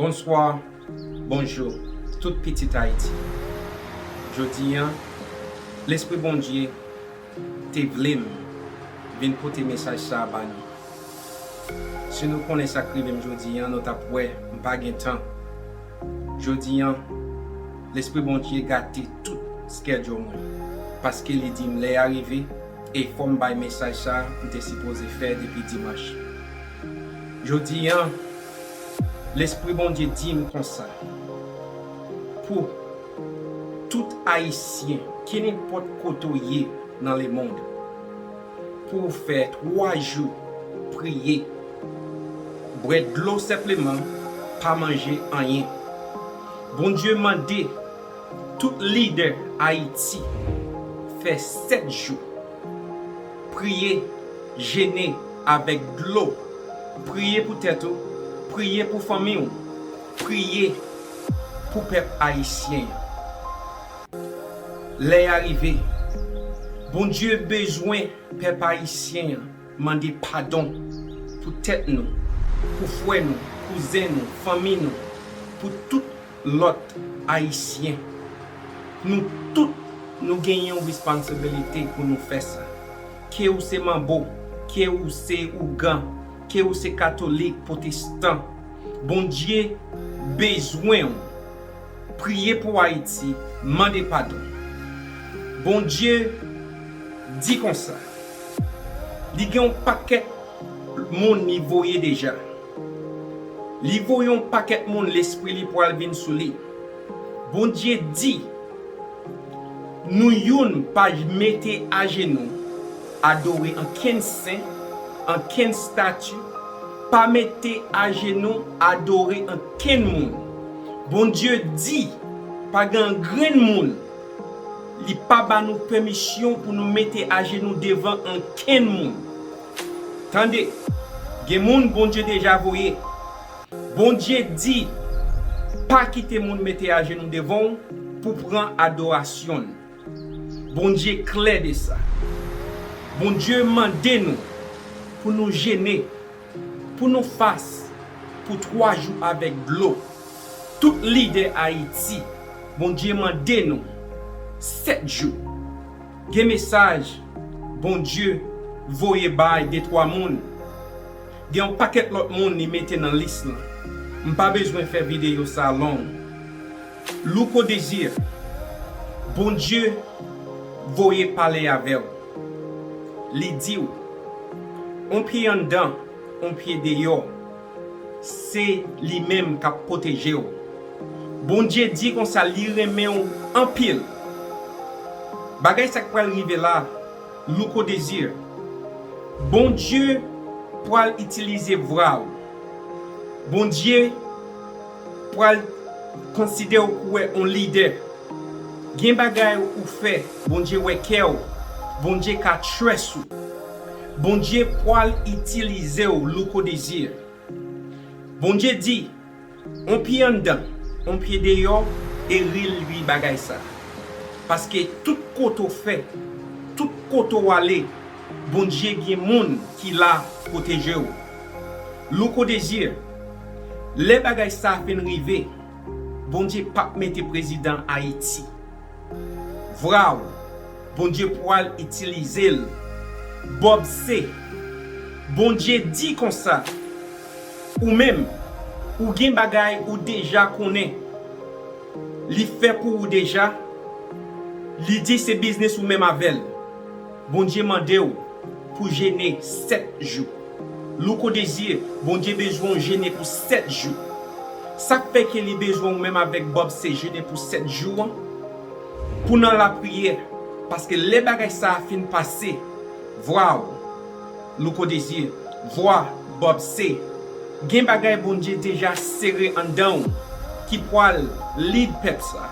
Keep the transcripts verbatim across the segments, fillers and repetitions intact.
Bonswa, bonjou, tout pitit Ayiti. Jodi a, Lespri Bondye te vle m vin pote mesaj sa a ba nou. Si nou konnen sa k rive m jodi a, nou t ap wè m pa gen tan. Jodi a, Lespri Bondye gate tout schedule mwen, paske li di m lè a rive, e fò m bay mesaj sa a m te sipoze fè depi dimanch. Jodi a, Lespri Bondye di m konsa, pou tout Ayisyen, kenenpòt kote w ye nan lemonn, pou w fè twa jou priye, bwè dlo senpleman, pa manje anyen. Bondye mande tout lidè Ayiti fè sèt jou priye, jene avèk dlo. Priye pou tèt ou, priye pou fanmi w, priye pou pèp ayisyen an. Lè a rive, Bondye bezwen pèp ayisyen an mande padon pou tèt nou, pou frè nou, kouzen nou, fanmi nou, pou tout lòt Ayisyen. Nou tout, nou gen yon responsibility pou nou fè sa. Ke ou se manbo, ke ou se ougan, ke ou se katolik, pwotestan, Bondye bezwen w. Priye pou Ayiti, mande padon. Bondye di konsa, li gen yon pakèt moun li voye deja. Li voye yon pakèt moun, lespri li pral vin sou li. Bondye di, nou youn pa mete ajenou adore ankenn sen, ankenn stati, pa mete ajenou adore ankenn moun. Bondye di, pa gen grenn moun, li pa ba nou pèmisyon pou nou mete ajenou devan ankenn moun. Tande, gen moun Bondye deja voye. Bondye di, pa kite moun mete ajenou devan w pou pran adorasyon l. Bondye klè de sa. Bondye mande nou pou nou jene, pou nou fas pou twa jou avèk dlo. Tout lidè Ayiti, Bondye mande nou sèt jou. Gen mesaj Bondye voye bay de twa moun. Gen yon pakèt lòt moun li mete nan lis lan. M pa bezwen fè videyo sa long. Louko Désir, Bondye voye pale avè w. Li di w, on pye anndan, on pye deyò, se li menm k ap pwoteje w. Bondye di konsa li renmen w anpil. Bagay sa k pral rive la, Louko Désir, Bondye pral itilize vwa w. Bondye pral konsidere w kouwè on lidè. Gen bagay ou fè, Bondye wè kè w. Bondye ka trust ou. Bondye pral itilize w, Louko Désir. Bondye di, on pye anndan, on pye deyò, e release bagay sa. Paske tout kote w fè, tout kote w ale, Bondye gen moun ki la pwoteje w. Louko Désir, lè bagay sa fin rive, Bondye p ap mete prezidan Ayiti. Vwa w, Bondye pral itilize l. Bob C, Bondye di konsa, ou menm, ou gen bagay ou deja konnen. Li fè pou ou deja. Li di se biznis ou menm avè l. Bondye mande w pou jene sèt jou. Louko Désir, Bondye bezwen w jene pou sèt jou. Sa k fè ke li bezwen w menm avèk Bob C jene pou sèt jou an? Pou nan lapriyè, paske lè bagay sa a fin pase, vwa w, Louko Désir, vwa Bob C, gen bagay Bondye deja sere anndan w ki pral lead pèp sa.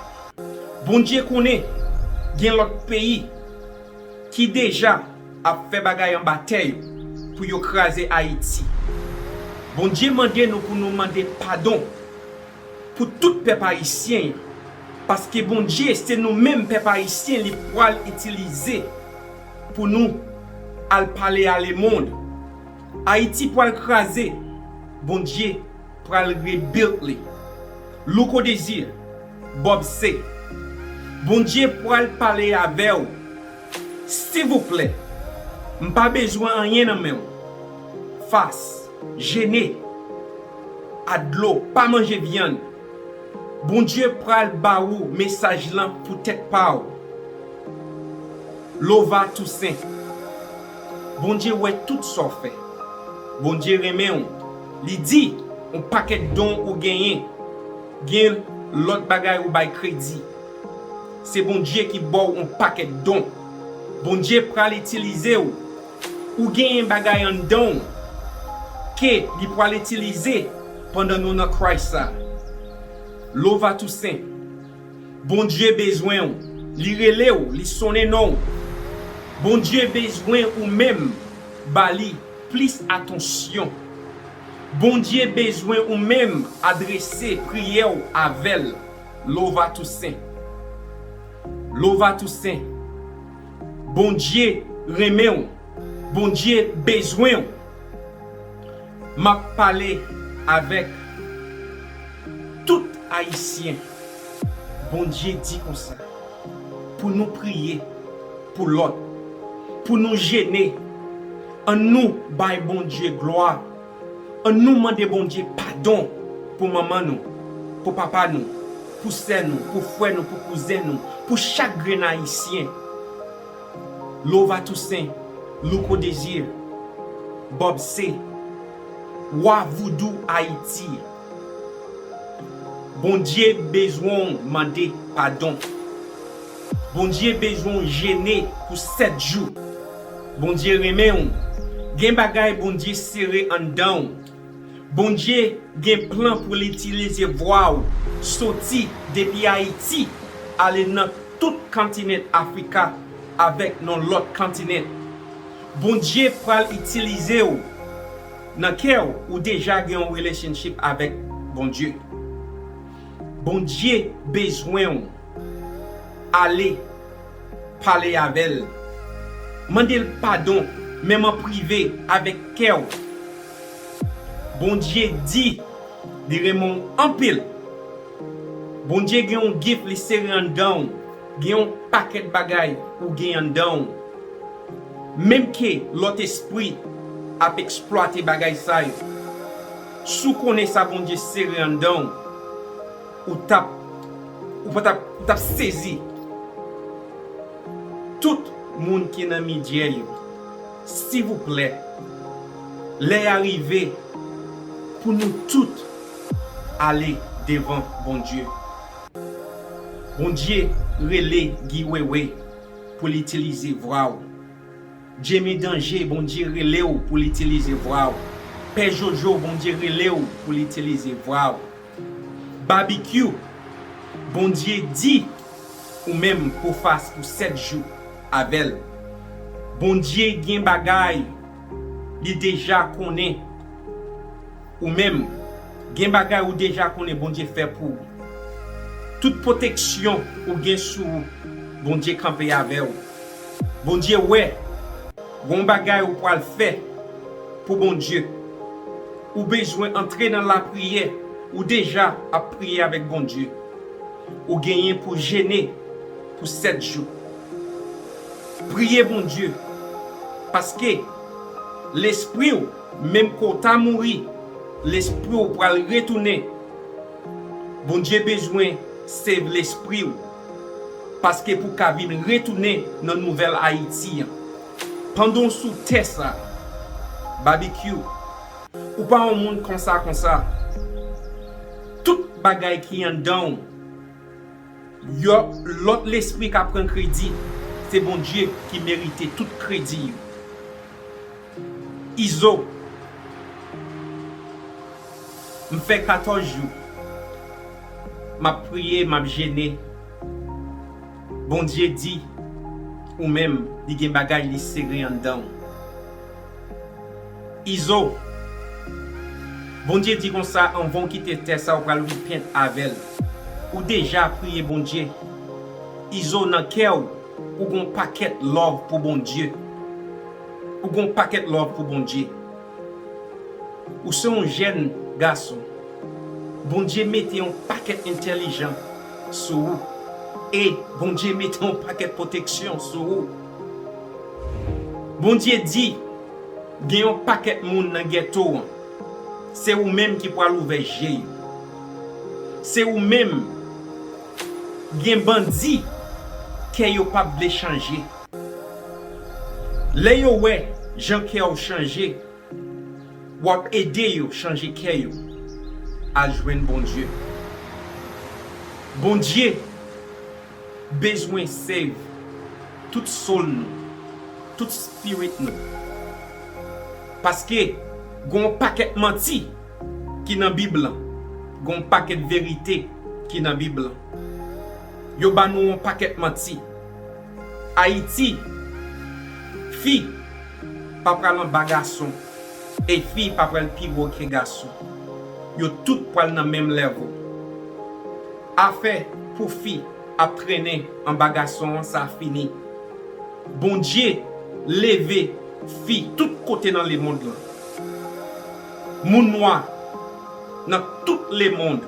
Bondye konnen gen lòt peyi ki deja ap fè bagay anba tè yo pou yo kraze Ayiti. Bondye mande nou pou nou mande padon pou tout pèp ayisyen an, paske Bondye se nou menm pèp ayisyen li pral itilize pou nou al pale a lemonn. Ayiti pral kraze, Bondye pral rebuild li. Louko Désir, Bob C. Bondye pral pale avè w. Silvouplè, m pa bezwen anyen nan men w. Fas, jene, a dlo, pa manje vyann. Bondye pral ba ou mesaj lan pou tèt pa w. Lova Toussaint. Bondye wè tout sa w fè. Bondye renmen w. Li di, yon pakèt don ou genyen, gen lòt bagay ou bay kredi. Se Bondye ki ba w yon pakèt don. Bondye pral itilize w. Ou genyen bagay anndan w ke li pral itilize pandan nou nan Christ sa. Lova Toussaint. Bondye bezwen w. Li rele w, li sonnen non w. Bondye bezwen ou menm ba li plis atansyon. Bondye bezwen ou menm adrese priyè w avè l. Lova Toussaint. Lova Toussaint. Bondye renmen w. Bondye bezwen w. M ap pale avèk tout Ayisyen. Bondye di konsa, pou nou priye pou lòt, pou nou jene, ann nou bay Bondye glwa. Ann nou mande Bondye padon pou manman nou, pou papa nou, pou sè nou, pou frè nou, pou kouzen nou, pou chak grenn Ayisyen. Lova Toussaint, Louko Désir, Bob C, Wa Voudou Ayiti. Bondye bezwen w mande padon. Bondye bezwen w jene pou sèt jou. Bondye renmen w. Gen bagay Bondye sere anndan w. Bondye gen plan pou l itilize vwa w soti depi Ayiti ale nan tout kontinan Afrika avèk nan lòt kontinan. Bondye pral itilize w. Nan kè w, ou deja gen yon relationship avèk Bondye. Bondye bezwen w. Ale pale avè l. Mande l padon, menm an prive, avèk kè w. Bondye di li renmen w anpil. Bondye gen yon gift li sere anndan w. Gen yon pakèt bagay ou gen anndan w. Menm ke lòt espri ap eksplwate bagay sa yo. Si w konnen sa Bondye sere anndan w, ou t ap, ou pa t ap, ou t ap sezi. Tout moun ki nan midye yo, silvouplè, lè a rive pou nou tout ale devan Bondye. Bondye rele Guy Wewe pou l itilize vwa w. Jimmy Danger, Bondye rele w pou l itilize vwa w. Pè Jojo, Bondye rele w pou l itilize vwa w. Babikyou, Bondye di ou menm pou fas pou sèt jou avè l. Bondye gen bagay li deja konnen ou menm. Gen bagay ou deja konnen Bondye fè pou ou. Tout pwoteksyon ou gen sou ou, Bondye kanpe avè w. Bondye wè, gon bagay ou pral fè pou Bondye. Ou bezwen antre nan lapriyè, ou deja ap priye avèk Bondye. Ou genyen pou jene pou sèt jou. Priye Bondye, paske lespri w, menm ke w ta mouri, lespri w pral retounen. Bondye bezwen save lespri w, paske pou w ka vin retounen nan nouvèl Ayiti an. Pandan w sou tè sa, Babikyou, ou pa yon moun konsa konsa. Tout bagay ki anndan w, yon lòt lespri ka pran kredi, se Bondye ki merite tout kredi yo. Izo, m fè katòz jou m ap priye, m ap jene. Bondye di ou menm, li gen bagay li sere anndan w. Izo, Bondye di konsa, anvan w kite tè sa, ou pral repent avè l. Ou deja priye Bondye. Izo, nan kè w, ou gon pakèt love pou Bondye. Ou gon pakèt love pou Bondye. Ou se yon jèn gason. Bondye mete yon pakèt entèlijans sou ou. E Bondye mete yon pakèt pwoteksyon sou ou. Bondye di, gen yon pakèt moun nan gèto an. Se ou menm ki pral ouvè je yo. Se ou menm. Gen bandi, kè yo p ap vle chanje. Lè yo wè jan kè w chanje, w ap ede yo chanje kè yo al jwenn Bondye. Bondye bezwen save tout soul nou, tout spirit nou. Paske gen yon pakèt manti ki nan Bib lan, gen yon pakèt verite ki nan Bib lan. Yo ba nou yon pakèt manti. Ayiti, fi pa pral anba gason, e fi pa pral pi wo ke gason. Yo tout pral nan menm level. Afè pou fi ap trennen anba gason an, sa fini. Bondye leve fi tout kote nan lemonn lan. Moun nwa nan tout lemonn,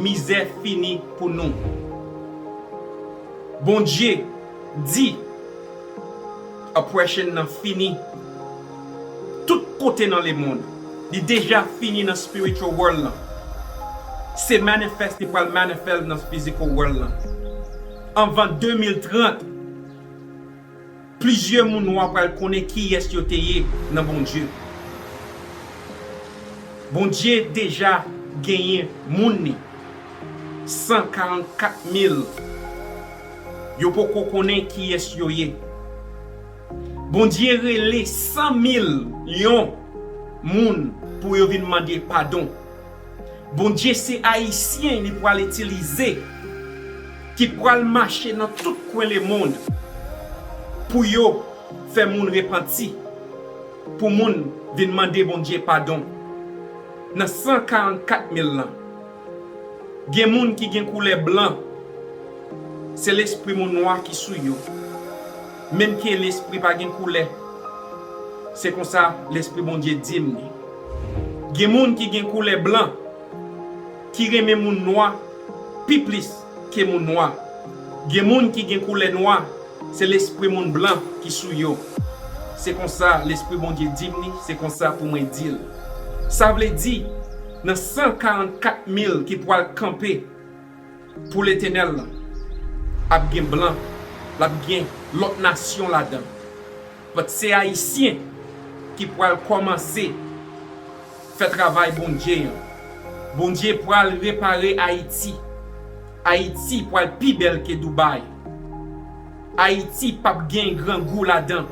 mizè fini pou nou. Bondye di, oppression nan fini tout kote nan lemonn. Li deja fini nan spiritual world lan. Se manifest li pral manifest nan physical world lan. Anvan de mil trant, plizyè moun nwa pral konnen kiyès yo te ye nan Bondye. Bondye deja genyen moun ni, san karannkat mil. Yo poko konnen kiyès yo ye. Bondye rele san milyon moun pou yo vin mande padon. Bondye se Ayisyen li pral itilize, ki pral mache nan tout kwen lemonn pou yo fè moun repanti, pou moun vin mande Bondye padon. Nan san karannkat mil lan, gen moun ki gen koulè blan, se lespri moun nwa ki sou yo. Menm ke lespri pa gen koulè, se konsa lespri Bondye di m li. Gen moun ki gen koulè blan, ki renmen moun nwa pi plis ke moun nwa. Gen moun ki gen koulè nwa, se lespri moun blan ki sou yo. Se konsa lespri Bondye di m li, se konsa pou mwen di l. Sa vle di, nan san karannkat mil ki pral kanpe pou Letènèl lan, ap gen blan, l ap gen lòt nasyon ladan. But se Ayisyen ki pral kòmanse fè travay Bondye an. Bondye pral repare Ayiti. Ayiti pral pi bèl ke Dubai. Ayiti p ap gen grangou ladan.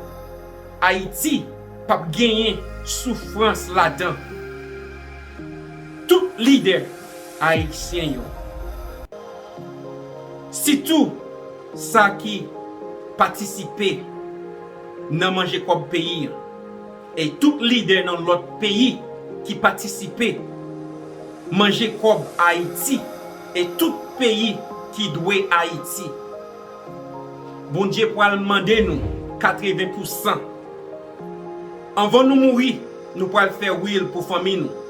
Ayiti p ap genyen soufrans ladan. Tout lidè ayisyen yo, sitou sa ki patisipe nan manje kòb peyi an, e tout lidè nan lòt peyi ki patisipe manje kòb Ayiti, e tout peyi ki dwe Ayiti. Bondye pral mande nou katreven pousan. Anvan nou mouri, nou pral fè will pou fanmi nou.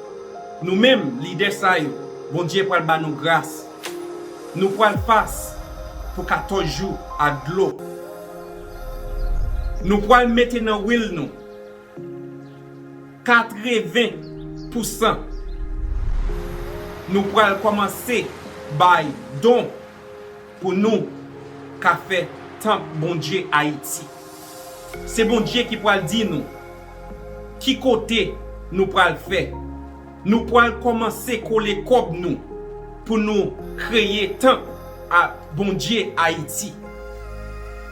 Nou menm, lidè sa yo, Bondye pral ba nou gras. Nou pral fast pou katòz jou ak dlo. Nou pral mete nan will nou katreven pousan. Nou pral kòmanse bay don pou nou ka fè tanp Bondye Ayiti. Se Bondye ki pral di nou ki kote nou pral fè. Nou pral kòmanse kole kòb nou pou nou kreye tanp a Bondye Ayiti.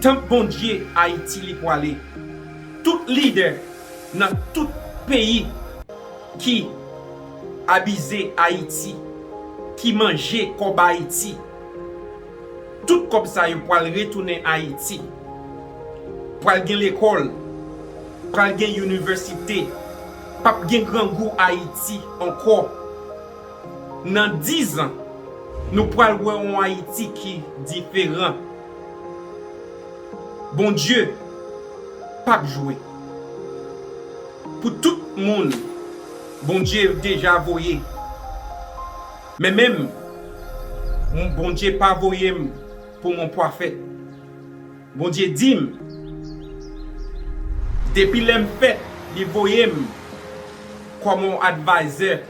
Tanp Bondye Ayiti li pwale. Tout lidè nan tout peyi ki abize Ayiti, ki manje kòb Ayiti, tout kòb sa yo pral retounen Ayiti. Pral gen lekòl, pral gen inivèsite, p ap gen grangou Ayiti ankò. Nan diz an, nou pral wè yon Ayiti ki diferan. Bondye p ap jwe. Pou tout moun Bondye deja voye, Men menm, m, Bondye pa voye m pou m yon pwofèt. Bondye di m, depi lè m fèt, li voye m kòm yon advisor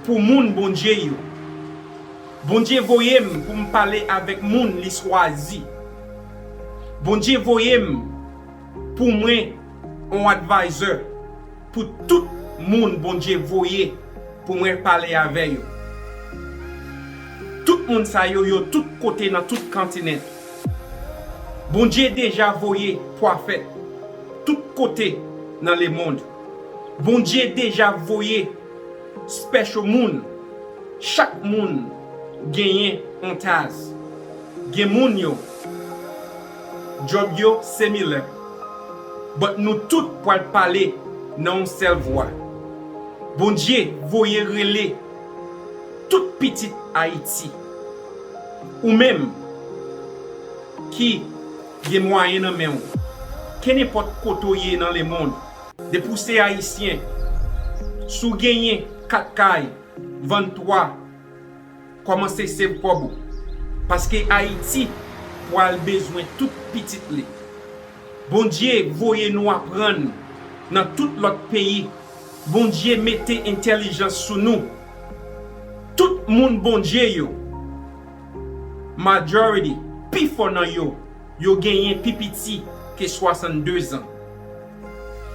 pou moun Bondye yo. Bondye voye m pou m pale avèk moun li chwazi. Bondye voye m pou mwen yon advisor pou tout moun Bondye voye pou mwen pale avè yo. Tout moun sa yo, yo tout kote nan tout kontinan. Bondye deja voye pwofèt tout kote nan lemonn. Bondye deja voye special moun. Chak moun genyen yon tas. Gen moun yo, djòb yo similè, but nou tout pral pale nan yon sèl vwa. Bondye voye rele tout pitit Ayiti. Ou menm ki gen mwayen nan men w, kenenpòt kote w ye nan lemonn, depi w se Ayisyen, si w genyen kat kay, vann twa, kòmanse save kòb ou. Paske Ayiti pral bezwen tout pitit li. Bondye voye nou aprann nan tout lòt peyi. Bondye mete entèlijans sou nou. Tout moun Bondye yo, majority, pifò nan yo, yo genyen pi piti ke swasanndezan.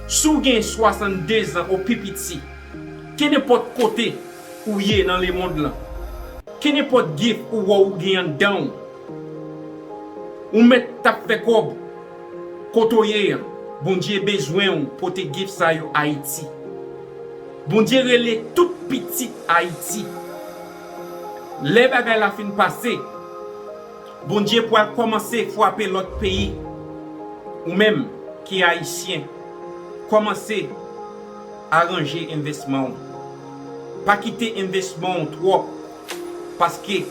Si w gen swasanndezan ou pi piti, kenenpòt kote ou ye nan lemonn lan, kenenpòt gift ou wè ou gen anndan w, ou mèt t ap fè kòb kote w ye an, Bondye bezwen w pote gift sa yo Ayiti. Bondye rele tout pitit Ayiti. Lè bagay la fin pase, Bondye pral kòmanse frape lòt peyi. Ou menm ki Ayisyen, kòmanse aranje envesman w. Pa kite envesman w twòp, paske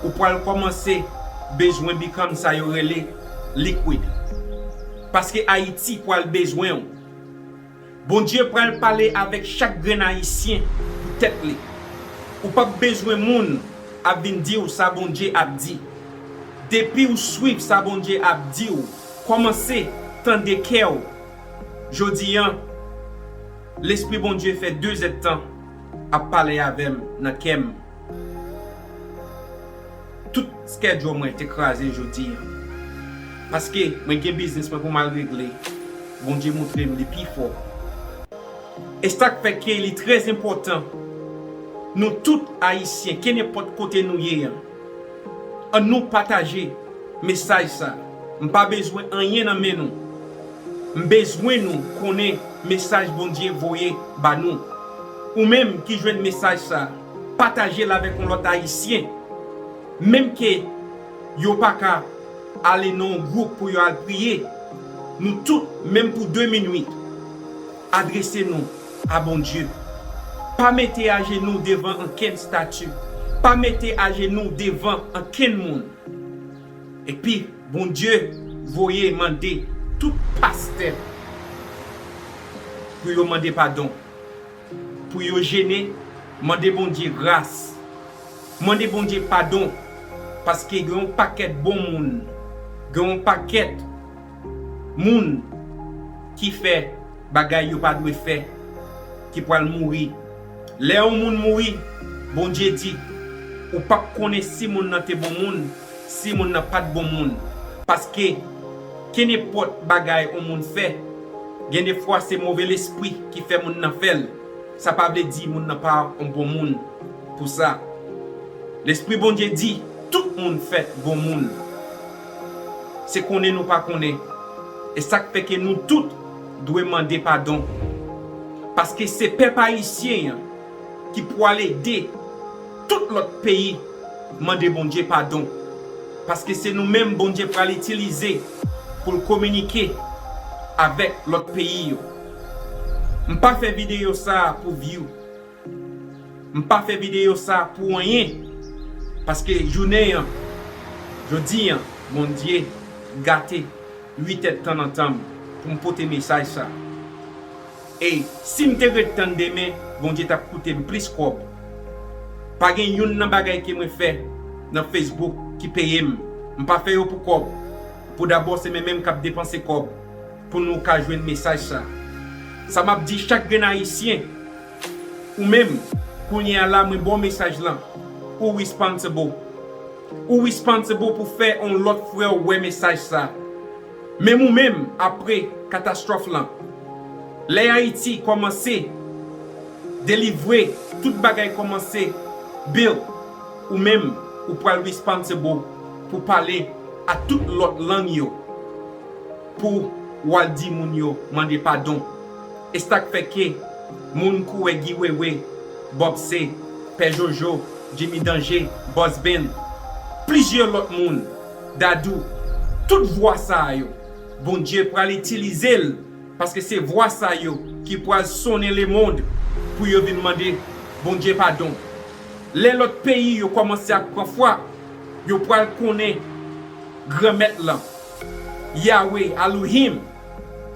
ou pral kòmanse bezwen become sa yo rele liquid. Paske Ayiti pral bezwen w. Bondye pral pale avèk chak grenn Ayisyen pou tèt li. Ou p ap bezwen moun ap vin di w sa Bondye ap di. Depi w swiv sa Bondye ap di w, kòmanse tande kè w. Jodi a, Lespri Bondye fè de zèdtan ap pale avè m nan kè m. Tout schedule mwen te kraze jodi a. Paske mwen gen biznis mwen pou m al regle. Bondye montre m li pi fò. E sa k fè ke li trè enpòtan, nou tout Ayisyen, kenenpòt kote nou ye an, ann nou pataje mesaj sa. M pa bezwen anyen nan men nou. M bezwen nou konnen mesaj Bondye voye ba nou. Ou menm ki jwenn mesaj sa, pataje l avèk yon lòt Ayisyen. Menm ke yo pa ka ale nan yon gwoup pou yo al priye, nou tout, menm pou de minit, adrese nou a Bondye. Pa mete ajenou devan ankenn estati. Pa mete ajenou devan ankenn moun. Epi, Bondye voye mande tout pastè pou yo mande padon. Pou yo jene, mande Bondye gras. Mande Bondye padon, paske gen yon pakèt bon moun, gen yon pakèt moun ki fè bagay yo pa dwe fè, ki pral mouri. Lè yon moun mouri, Bondye di, ou p ap konnen si moun nan te bon moun, si moun nan pa t bon moun. Paske, kenenpòt bagay yon moun fè, gen de fwa se move lespri ki fè moun nan fè l. Sa pa vle di moun nan pa yon bon moun pou sa. Lespri Bondye di, tout moun fèt bon moun. Se konnen nou pa konnen. E sa k fè ke nou tout dwe mande padon. Paske se pèp ayisyen an ki pwal ede tout lòt peyi mande Bondye padon. Paske se nou menm Bondye pral itilize pou l kominike avèk lòt peyi yo. M pa fè videyo sa a pou view. M pa fè videyo sa a pou anyen. Paske jounen an, jodi an, Bondye gate uit èdtan nan tan m pou m pote mesaj sa a. E si m te ret tann demen, Bondye t ap koute m plis kòb. Pa gen youn nan bagay ke mwen fè nan Facebook ki peye m. M pa fè yo pou kòb. Pou dabò, se mwen menm k ap depanse kòb pou nou ka jwenn mesaj sa. Sa m ap di chak grenn Ayisyen, ou menm, kounye a la, mwen ba w mesaj lan, ou responsible. Ou responsible pou fè yon lòt frè w wè mesaj sa. Menm ou menm, apre katastwòf lan, lè Ayiti kòmanse delivre, tout bagay kòmanse build, ou menm, ou pral responsible pou pale a tout lòt lang yo, pou w al di moun yo mande padon. E sa k fè ke moun kou wè Guy Wewe, Bob C, Pè Jojo, Jimmy Danje, Boss Ben, plizyè lòt moun, Dadou, tout vwa sa a yo, Bondye pral itilize l, paske se vwa sa yo ki pral sonnen lemonn pou yo vin mande Bondye padon. Lè lòt peyi yo kòmanse ap pran fwa, yo pral konnen Granmèt lan, Yahweh, Elohim,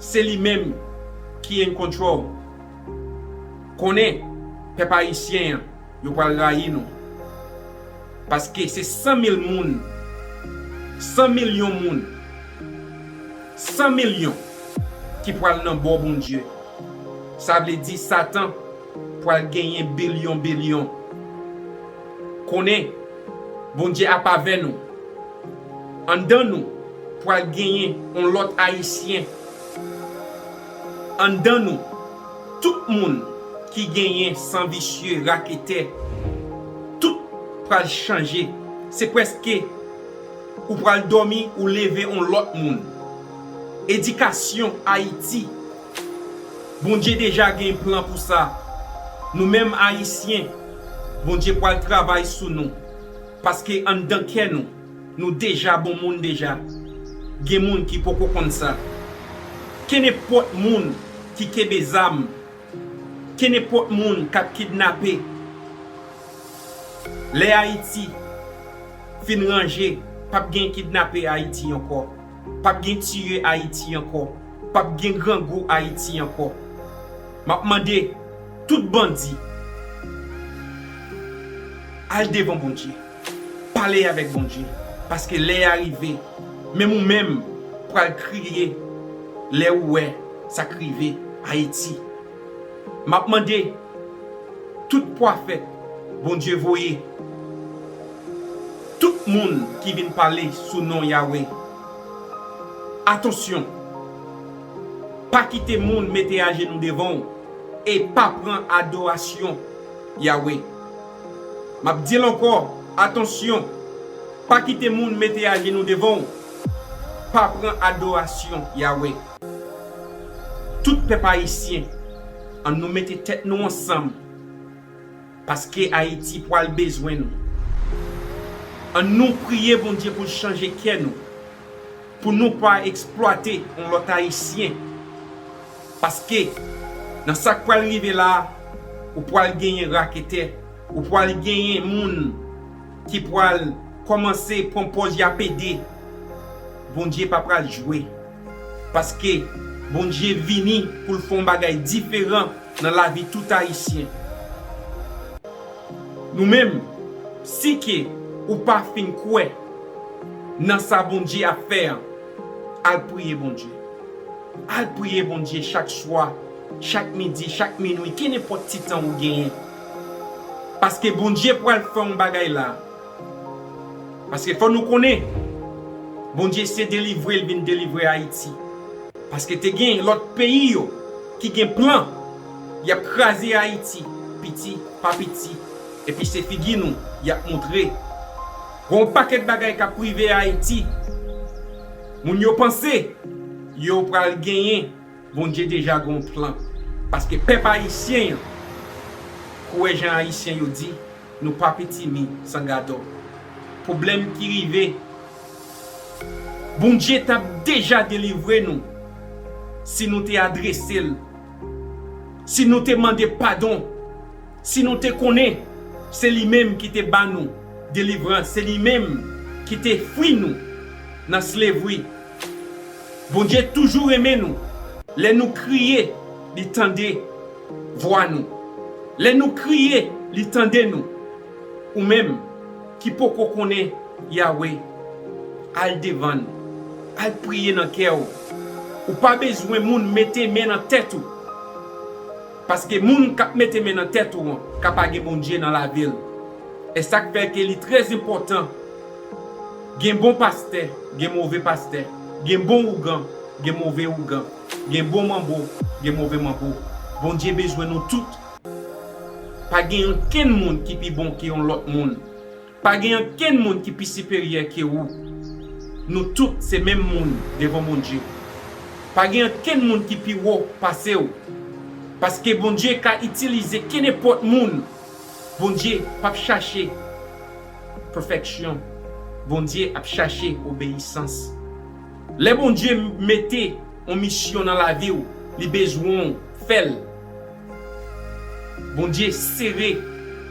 se li menm ki in control. Konnen, pèp ayisyen an, yo pral rayi nou. Paske se san mil moun, san milyon moun, san milyon ki pral nan bò Bondye. Sa vle di Satan pral genyen bilyon bilyon. Konnen, Bondye ap avè nou. Anndan nou pral genyen yon lòt Ayisyen. Anndan nou, tout moun ki genyen san visye, raketè, tout pral chanje. Se prèske ou pral dòmi, ou leve yon lòt moun. Edikasyon Ayiti, Bondye deja gen plan pou sa. Nou menm Ayisyen, Bondye pral travay sou nou. Paske anndan kè nou, nou deja bon moun deja. Gen moun ki poko konn sa. Kenenpòt moun ki kenbe zam, kenenpòt moun k ap kidnape. Lè Ayiti fin ranje, p ap gen kidnape Ayiti ankò. P ap gen tiye Ayiti ankò. P ap gen grangou Ayiti ankò. M ap mande tout bandi, al devan Bondye. Pale avèk Bondye. Paske lè a rive, menm ou menm pral kriye lè ou wè sa k rive Ayiti. M ap mande tout pwofèt Bondye voye, tout moun ki vin pale sou non Yahweh, atansyon, pa kite moun mete ajenou devan w e pa pran adorasyon Yahweh. M ap di l ankò, atansyon, pa kite moun mete ajenou devan w, pa pran adorasyon Yahweh. Tout pèp ayisyen, ann nou mete tèt nou ansanm, paske Ayiti pral bezwen nou. Ann nou priye Bondye pou l chanje kè nou, pou nou pa eksplwate yon lòt Ayisyen. Paske nan sa k pral rive la a, ou pral genyen raketè, ou pral genyen moun ki pral kòmanse pran pòz y ap ede. Bondye pa pral jwe. Paske Bondye vini pou l fè yon bagay diferan nan lavi tout Ayisyen. Nou menm, si ke ou pa fin kwè nan sa Bondye ap fè an, al priye Bondye. Al priye Bondye chak swa, chak midi, chak minwi, kenenpòt ti tan ou genyen. Paske Bondye pral fè yon bagay la. Paske fò nou konnen, Bondye se delivre l vin delivre Ayiti. Paske te gen lòt peyi yo ki gen plan, y ap kraze Ayiti, piti pa piti. Epi se figi nou y ap moutre. Gon pakèt bagay k ap rive Ayiti. Moun yo panse yo pral genyen, Bondye deja gon plan. Paske pèp ayisyen an, kwè jan ayisyen yo di, nou pa pitimi san gadò. Pwoblèm ki rive, Bondye t ap deja delivre nou si nou te adrese l, si nou te mande padon, si nou te konnen se li menm ki te ba nou delivrans, se li menm ki te fri nou nan slavri. Bondye toujou renmen nou. Lè nou kriye, li tande vwa nou. Lè nou kriye, li tande nou. Ou menm ki poko konnen Yawe, al devan l. Al priye nan kè w. Ou pa bezwen moun mete men nan tèt ou. Paske moun k ap mete men nan tèt ou an ka pa gen Bondye nan lavi l. E sa k fè ke li trè enpòtan. Gen bon pastè, gen move pastè. Gen bon ougan, gen move ougan. Gen bon manbo, gen move manbo. Bondye bezwen nou tout. Pa gen okenn moun ki pi bon ke yon lòt moun. Pa gen okenn moun ki pi siperyè ke ou. Nou tout se menm moun devan Bondye. Pa gen okenn moun ki pi wo pase w. Paske Bondye ka itilize kenenpòt moun. Bondye p ap chache pèfèksyon. Bondye ap chache obeyisans. Lè Bondye mete yon misyon nan lavi w, li bezwen w fè l. Bondye sere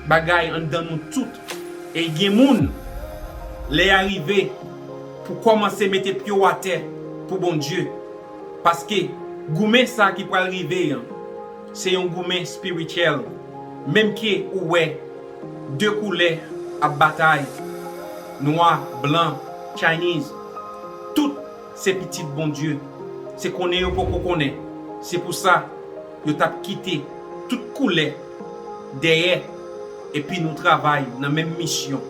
bagay anndan nou tout. E gen moun, lè y a rive pou kòmanse mete pye w atè pou Bondye. Paske goumen sa ki pral rive an, se yon goumen espirityèl. Menm ke ou wè de koulè ap batay, nwa, blan, Chinese, tout se pitit Bondye. Se konnen yo poko konnen. Se pou sa, yo t ap kite tout koulè dèyè, epi nou travay nan menm misyon.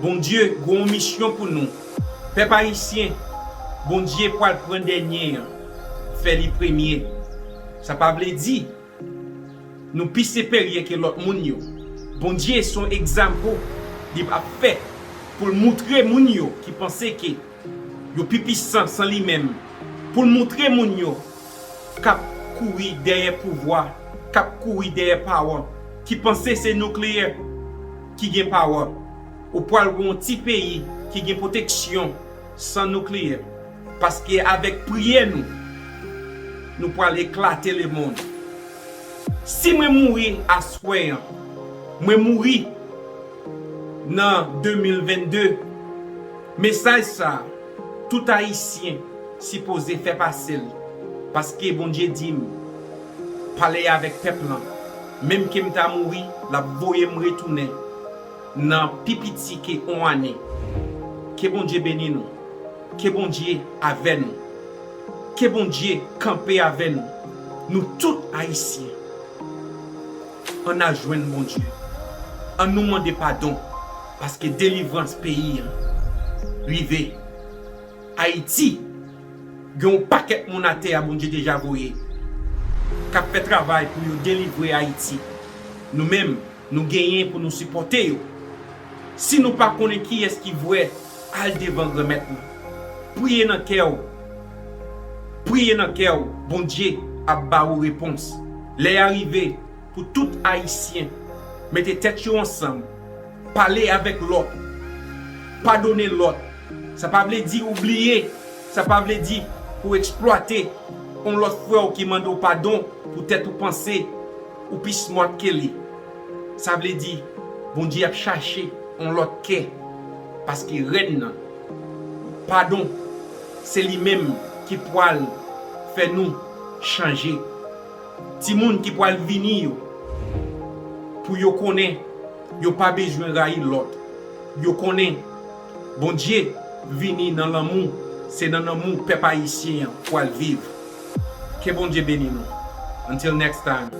Bondye gen yon misyon pou nou. Pèp ayisyen, Bondye pral pran dènye an, fè li premye. Sa pa vle di nou pi siperyè ke lòt moun yo. Bondye se yon egzanp li ap fè pou l moutre moun yo ki panse ke yo pi pisan san li menm, pou l moutre moun yo k ap kouri dèyè pouvwa, k ap kouri dèyè pawa, ki panse se nikleyè ki gen pawa. Ou pral wè yon ti peyi ki gen pwoteksyon san nikleyè. Paske avèk priyè nou, nou pral eklate lemonn. Si mwen mouri aswè an, mwen mouri nan de mil vennde, mesaj sa a, tout Ayisyen sipoze fè pase l, paske Bondye di m, pale avèk pèp lan, menm ke m ta mouri, l ap voye m retounen nan pi piti ke yon ane. Ke Bondye beni nou. Ke Bondye avè nou. Ke Bondye kanpe avè nou. Nou tout Ayisyen. Ann al jwenn Bondye. Ann nou mande padon. Paske delivrans peyi an rive. Ayiti, gen yon pakèt moun atè a Bondye deja voye. K ap fè travay pou yo delivre Ayiti. Nou menm, nou genyen pou nou sipòte yo. Si nou pa konnen kiyès ki vrè, al devan Granmèt lan. Priye nan kè w. Priye nan kè w. Bondye ap ba ou repons. Lè a rive pou tout Ayisyen mete tèt yo ansanm, pale avèk lòt, padone lòt. Sa pa vle di ou bliye, sa pa vle di pou eksplwate yon lòt frè w ki mande w padon poutèt ou panse ou pi smart ke li. Sa vle di, Bondye ap chache yon lòt kè, paske rèn nan, padon, se li menm ki pral fè nou chanje. Timoun ki pral vini yo, pou yo konnen yo pa bezwen rayi lòt. Yo konnen Bondye vini nan lanmou, se nan lanmou pèp ayisyen an pral viv. Ke Bondye beni nou. Until next time.